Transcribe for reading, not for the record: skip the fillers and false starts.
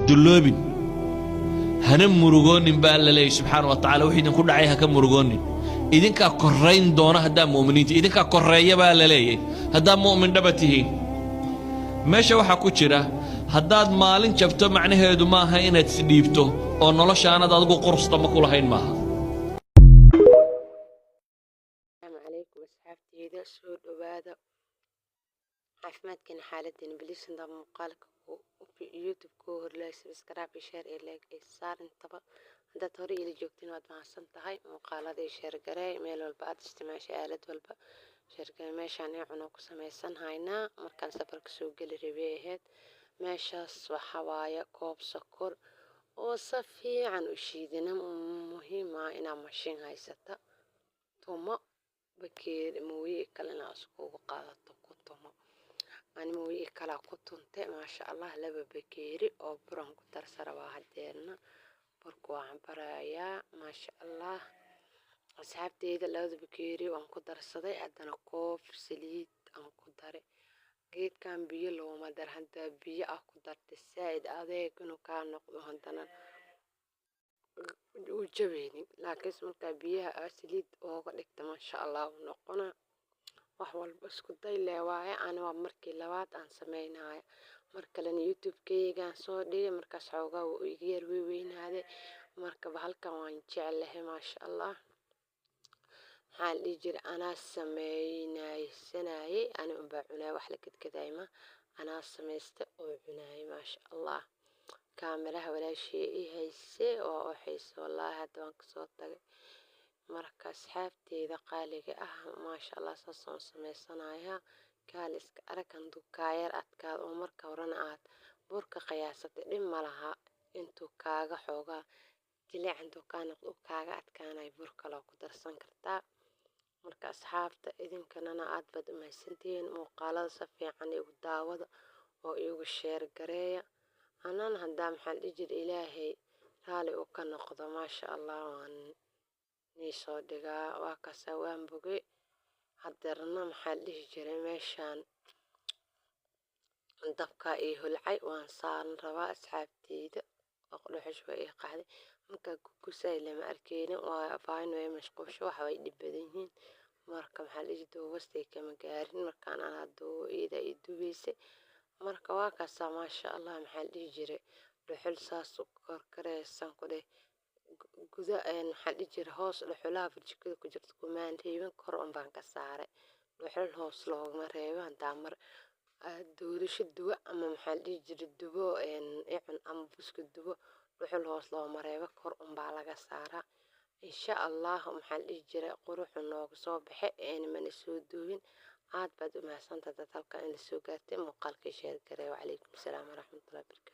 Dulloobin, hana murugoonin baa Alla leeyay subxaana wa tacala. Wixii idinku dhacay ha ka murugoonin. Idinkaa korrayn doona haddaa mu'miniinta, idinkaa korreeya baa la leeyay haddaa mu'min dhaba tihiin. Meesha waxaa ku jira, haddaad maalin jabto macnaheedu maaha inaad isdhiibto oo noloshaanad adigu qurustama ku lahayn maaha. Asalaamu calaykum asxaabteyda, soo dhawaada. Caafimaadkeena, xaaladdeena please intaa muuqaalka YouTube ku horlay, subscribe iyo share iyo like iyo saar intaba. Haddaad hore ila joogtiin, waad mahadsan tahay. Muuqaalada iyo share gareey meel walba aad isticmaashay, aalad walba share gareey. Meeshaan ee cuno ku samaysan haynaa markaan safarka soo geli rabay ahayd. Meeshaas waxa waaye koob sokor oo si fiican u shiidana. Muhiim ah inaad mashiin haysata, tumo bakeeri mooye kale inaad iskugu qaadato ku tumo. Ani mooye kalaa ku tuntay, maasha Allah. 2 bakeeri oo buran ku darsa rabaa hadeerna. Burka waan barayaa, maasha Allah, asxaabteyda. 2da bakeeri waan ku darsaday. Haddana koob saliid aan ku daray. Geedkan biyo looma dar. Haddaa biyo ah ku dartay, saaid adeeg inuu kaa noqdo, haddana uu jabeynin. Laakiinse markaa biyaha aa saliid ooga dhigta, maasha Allah uu noqona. Wax walba isku day lee waaye. Ani waa markii labaad aan sameynayo. Mar kalena YouTube-keygaan soo dhigay, markaas xoogaa wuu iga yar weynaaday. Marka bahalkan waan jeclahay, maasha Allah. Maxaa la dhihi jiray, anaa sameynaysanayay, ani unbaa cunaya, wax la kadkadaay ma, anaa samaysta oo cunayay, maasha Allah. Kaamiraha walaashey ii haysay waa u xiisay wallaahi. Hadda waan kasoo tagay. Marka asxaabteyda qaaliga ah, maasha Allah, saasaan u sameysanayaa. Kaal iska arag. Handuu kaa yar adkaado oo marka horena aad burka qiyaasatay, dhib ma laha. Intuu kaaga xoogaa jilic intuu kaa noqdo uu kaaga adkaanayo, bur kaloo ku darsan kartaa. Marka asxaabta, idinkanana aad baad u mahadsantihiin. Muuqaalada si fiican igu daawada oo igu share gareeya. Anana haddaa, maxaa la dhihi jiray, Ilaahay raali uu ka noqdo, maasha Allah, waan nii soo dhigaa. Waa kaasaa, waan bogay. Hadeerna, maxaa la dhihi jiray, meeshaan dabkaa ii holcay, waan saaran rabaa asxaabteyda. Dhuxush waa ii qaxday markaa gugusay, lama arkeynin. Waa faain, way mashquusho, wax way dhib badan yihiin. Marka, maxaa la dhihi jiray, duubastay kama gaarin markaan anaa duubo, iyada ii duubeysay. Marka waa kaasaa, maasha Allah. Maxaa la dhihi jiray, dhuxul saas u karkareysan ku dheh guda. Maxaa la dhihi jiray, hoos dhuxulaha burjikada ku jirta kumaan reebin, kor un baan ka saaray. Dhuxul hoos loogama reebo. Hadaa mar aad doolasho dubo ama, maxaa la dhihi jiray, dubo icun ama buskud dubo, dhuxul hoos looma reebo, kor un baa laga saaraa, insha Allah. Maxaa la dhihi jiray, quruxu nooga soo baxe een mana soo duubin. Aad baad u mahadsantahay dad halkan in la soo gaartay. Muuqaalkii share garee. Wacalaykum salaam waraxmatullahi wabarakaatu.